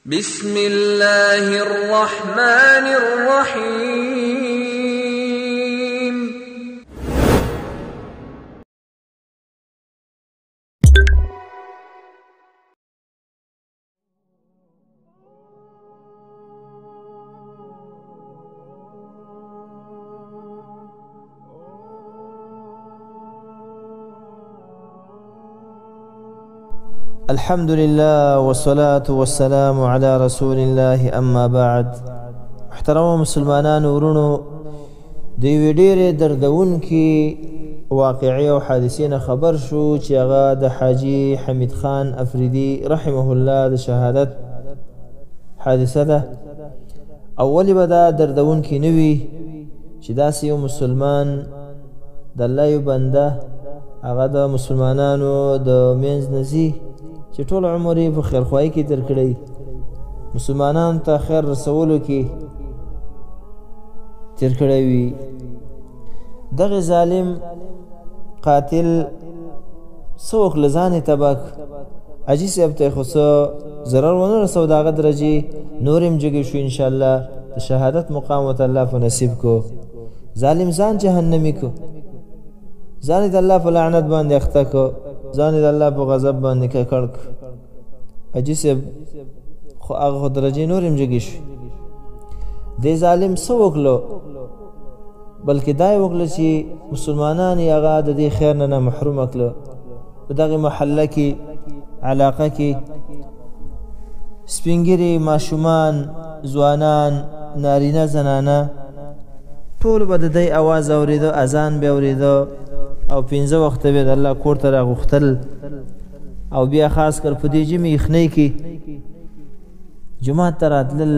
بسم الله الرحمن الرحيم. الحمد لله والصلاة والسلام على رسول الله اما بعد. محترمو مسلمانانو ورونو، د یوې ډېرې دردونکې واقعې او حادثې نه خبر شو چې هغه د حاجي حمید خان افریدي رحمه الله د شهادت حادثه ده. او ولې به دا دردونکې نه وي چې داسې یو مسلمان، د الله یو بنده، هغه د مسلمانانو د منځ نه ځي چې ټول عمر یې په خیرخواهۍ کې تېر کړی، مسلمانانو ته خیر رسولو کې تېر کړی وي. دغه ظالم قاتل څه وخت له ځان یې تباه کړ. حاجي صاحب ته یې خو څه ضرر ونه رسو، د هغه درجې نورې هم جګې شو انشاءالله، د شهادت مقام ورته الله په نصیب کړو. ظالم ځان جهنمي کړو، ځان یې د الله په لعنت باندې اخته کړو، ځان یې د الله په غضب باندې ککړ کړ. حاجي صاحب خو هغه خو درجې نورې هم جګې شوې. دې ظالم څه وکړو؟ بلکې دا یې وکړه چې مسلمانان یې هغه د دې خیر نه محرومه کړه. په دغې محله کې، علاقه کې سپینږیري، ماشومان، ځوانان، نارینه، زنانه ټول به د دی اواز اورېده، اذان به اورېده او پنځه وخته به د الله کور ته راغوښتل. او بیا خاص کر په دې ژمي یخنۍ کې جومات ته راتلل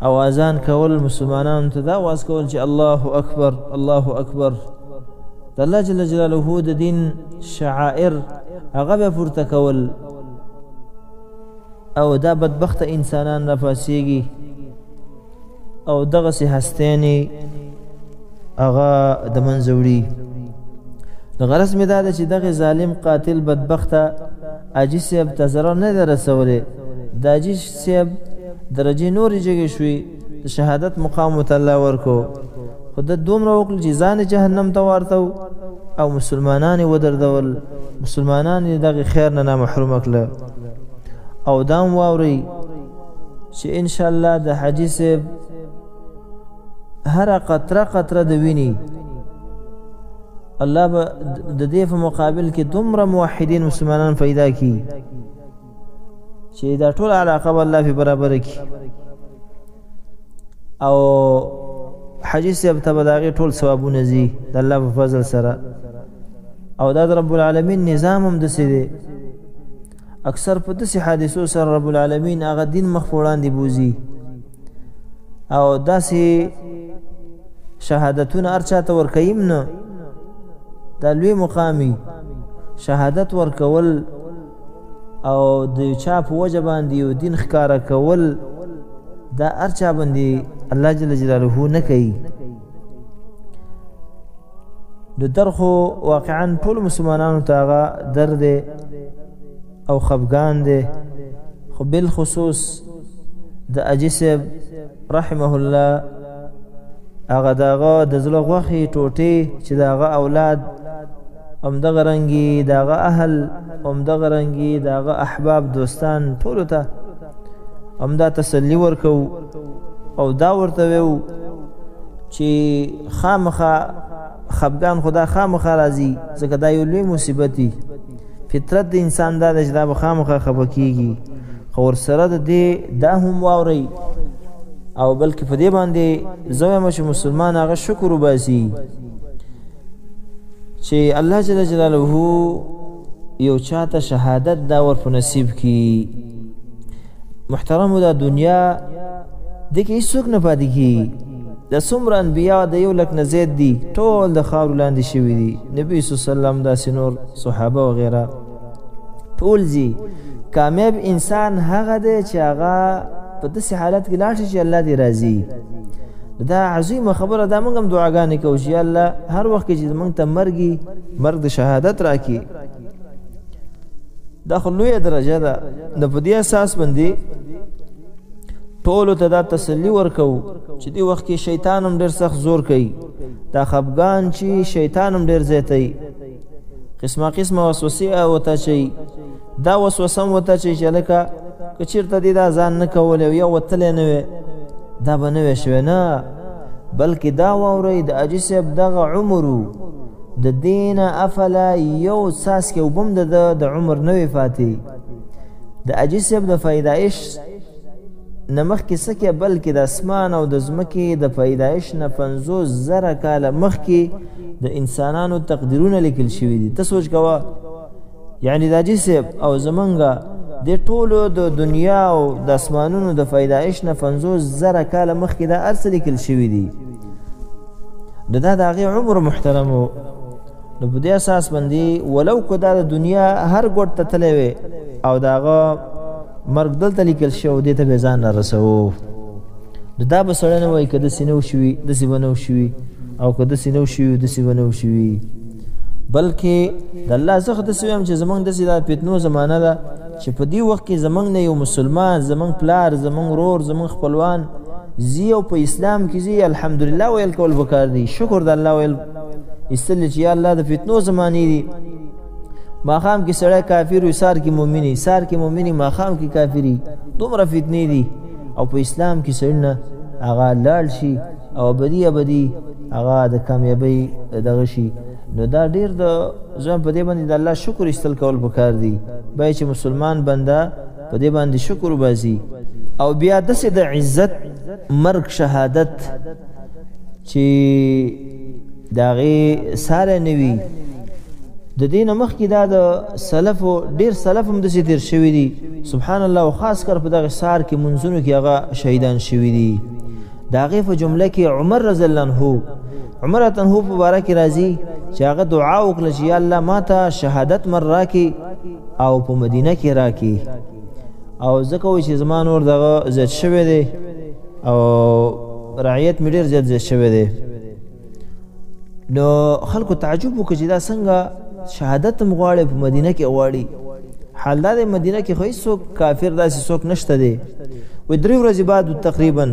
او اذان کول، مسلمانانو ته دا اواز کول چې الله اکبر، الله اکبر. د الله جل جلاله د دین شعائر هغه به پورته کول. او دا بدبخته انسانان راپاڅېږي او دغسې هستیانې هغه د منځه وړي. نو غرض مې دا ده چې دغې ظالم قاتل بدبخته حاجي صاحب ته ضرر نه دی رسولی. د حاجي صاحب درجې نورې جګې شوې، د شهادت مقام ورته الله ورکړو. خو ده دومره وکړل چې ځان یې جهنم ته ورته او مسلمانان یې ودردول، مسلمانان یې دغې خیر نه نامحرومه کړه. او دا هم واورئ چې انشاءالله د حاجي صاحب هره قطره قطره د وینې الله به د دې په مقابل کې دومره موحدین مسلمانان پیدا کړي چې دا ټول علاقه به الله پې برابره کړي. او حاجي صاحب ته به د هغې ټول ثوابونه ځي د الله په فضل سره. او دا د رب العالمین نظام هم داسې دی. اکثر په داسې حادثو سره رب العالمین هغه دین مخ په وړاندې بوځي او داسې شهادتونه هر چا ته ورکوي هم نه. دا لوی مقام وي شهادت ورکول او د چا په وجه باندې یو دین ښکاره کول، دا هر چا باندې الله جل جلاله نه کوي. نو در خو واقعا ټولو مسلمانانو ته هغه در دی او خفګان دی، خو بالخصوص د حاجي صاحب رحمه الله هغه د هغه د زړه غوښې ټوټې چې د هغه اولاد، همدغه رنګي د هغه اهل، همدغه رنګي د هغه احباب دوستان ټولو ته همدا تسلي ورکوو او دا ورته ویو چې خامخا خفګان خو دا خامخا راځي، ځکه دا یو لوی مصیبت دی. فطرت د انسان دا دی چې دا به خامخا خفه کېږي، خو ورسره د دې دا هم واورئ او بلکې په دې باندې زه وایم چې مسلمان هغه شکر وباسي چې الله جل جلاله یو چاته شهادت دا ور په نصیب کړي. محترمو، دا دنیا دې کې هیڅوک نه پاتې کېږي. د څومره انبیا د 1 لک نه زیات دي، ټول د خاورو لاندې شوي دي. نبي صلی الله علیه وسلم، داسې نور صحابه وغیره ټول ځي. کامیاب انسان هغه دی چې هغه په داسې حالت کې لاړ شي چې الله دې راضي. دا عظیمه خبره ده. موږ هم دعاګانې کوو چې الله هر وخت کې چې موږ ته مرګ د شهادت راکړي، دا خو لویه درجه ده. نو په دې اساس باندې ټولو ته دا تسلی ورکو چې دی وخت کې شیطان هم ډېر سخت زور کوي، دا خفګان چې شیطان هم ډېر زیاتوي، قسمه قسمه وسوسې ورته اچوي، دا وسوسه هم ورته اچوي چې هلکه که چېرته دې دا ځان نه کولی او یا وتلی نه وی دا به نه وی شوی. نه، بلکې دا واورئ، د حاجي صاحب دغه عمر و، د دې نه افله یو څاڅکی اوبه هم د ده د عمر نه وې فاتې. د حاجي صاحب د پیدایش نه مخکې څه کې، بلکې د اسمان او د ځمکې د پیدایش نه 50,000 کاله مخکې د انسانانو تقدیرونه لیکل شوي دي. ته سوچ کوه، یعنی د حاجي صاحب او زمونږه د ټولو د دنیا او د اسمانونو د پیدایش نه 50,000 کاله مخکې دا هر څه لیکل شوي دي. نو دا د هغې عمر محترم و. نو په دې اساس باندې ولو که دا د دنیا هر ګوټ ته تللی وی او د هغه مرګ دلته لیکل شوی او دې ته به ځان رارسوو، نو دا به سړی نه وایي که داسې نه وشوي داسې به نه وشوي، او که داسې نه وشوي داسې به نه وشوي، بلکې د الله زه خو داسې وایم چې زمونږ داسې دا فتنو زمانه ده چې په دې وخت کې زمونږ نه یو مسلمان، زمونږ پلار، زمونږ ورور، زمونږ خپلوان ځي او په اسلام کې ځي، الحمدلله ویل کول پکار دي، شکر د الله ویل ایستل چې یا الله د فتنو زمانې دي. ماښام کې سړی کافر وي، سهار کې مؤمن وي، سهار کې مؤمن وي، ماښام کې کافر وي، دومره فتنې دي. او په اسلام کې سړی نه هغه لاړ شي او ابدي ابدي هغه د کامیابۍ دغه شي. نو دا ډېر د ځان په دې باندې د الله شکر ایستل کول پکار دي، باید چې مسلمان بنده په دې باندې شکر وباسي. او بیا داسې د عزت مرګ شهادت چې د هغې ساری نه وي. د دې نه مخکې دا د سلفو ډېر سلف هم داسې تېر شوي دي، سبحان الله، او خاص کر په دغه سهار کې منځونو کې هغه شهیدان شوي دي. د هغې په جمله کې عمر رضی الله عنه، عمر رضی الله عنه په باره کې راځي چې هغه دعا وکړه چې یا الله ما ته شهادت مر راکې او په مدینه کې راکې، او ځکه وایي چې زما نور دغه زیات شوی دی او رعیت مې ډېر زیات زیات شوی دی. نو خلکو تعجب وکړ چې دا څنګه شهادت هم غواړي په مدینه کې غواړي، حال دا دی مدینه کې خو هیڅوک کافر داسې څوک نشته دی. وایي 3 ورځې بعد تقریبا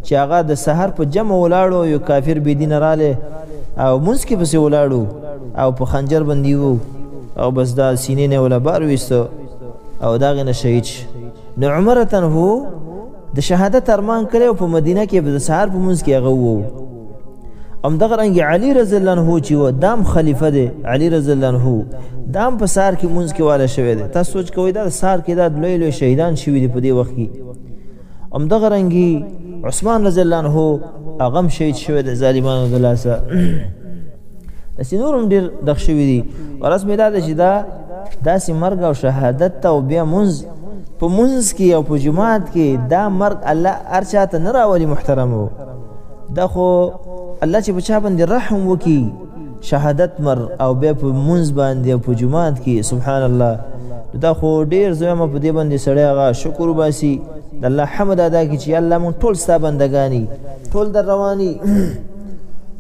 چې هغه د سهار په جمع ولاړو، یو کافر بې دینه رالی او مونځ کې پسې ولاړو او په خنجر باندې وو او بس دا سینې نه ولا بار ویستو او د هغې نه شهید شو. نو عمر عنه د شهادت ارمان کړی او په مدینه کې د سهار په مونځ کې هغه وو. همدغه رنګ علي رضی الله عنه چې و دام خلیفه دی، علي رضی الله عنه دام په سهار کې مونځ کې والا شوی دی. تاسو سوچ کوئ دا سهار کې دا لوی لوی شهیدان شوي دي په دې وخت کې. همدغه رنګ عثمان رضی الله عنه هغه هم شهید شوی دی ظالمانو د لاسه. داسې نور هم ډېر دغ شوي دي. ورځ مې دا ده چې دا داسې مرګ او شهادت ته او بیا مونځ په مونځ کې او په جومات کې دا مرګ الله هر چا ته نه راولي محترمو. دا خو الله چې په چا باندې رحم وکړي شهادت مر او بیا په مونځ باندې او په جومات کې، سبحان الله، دا خو ډېر زویمه په دې باندې سړی هغه شکر وباسي، د الله حمد ادا کړي چې الله مونږ ټول ستا بندګاني، ټول در رواني،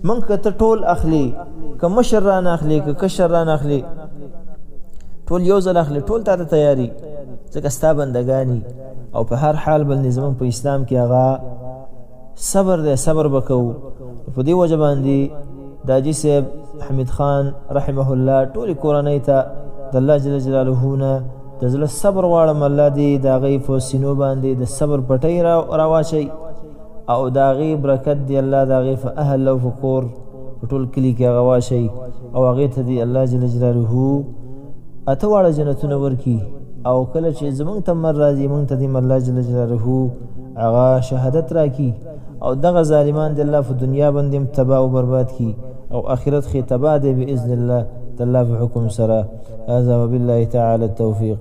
مونږ که ته ټول اخلي، که مشر رانه اخلي، که کشر رانه اخلي، ټول یو ځل اخلي، ټول تا ته تیاري، ځکه ستا بندګاني. او په هر حال باندې زمونږ په اسلام کې هغه صبر دی، صبر به کوو. په دې وجه باندې د حاجي صاحب حمید خان رحمه الله ټولې کورنۍ ته د الله جل جلاله نه د زړه صبر غواړم. الله دې د هغې په سینو باندې د صبر پټۍ راواچوي او د هغې برکت دې الله د هغې په اهل او په کور په ټول کلي کې هغه واچوي او هغې ته دې الله جل جلاله 8 واړه جنتونه ورکړي. او کله چې زمونږ ته مر راځي مونږ ته دې الله جل جلاله هغه شهادت راکړي او دغه ظالمان دې الله په دنیا باندې هم تباه او برباد کړي او آخرت خې تباه دی باذن الله د الله په حکم سره. هذا وبالله تعالى التوفيق.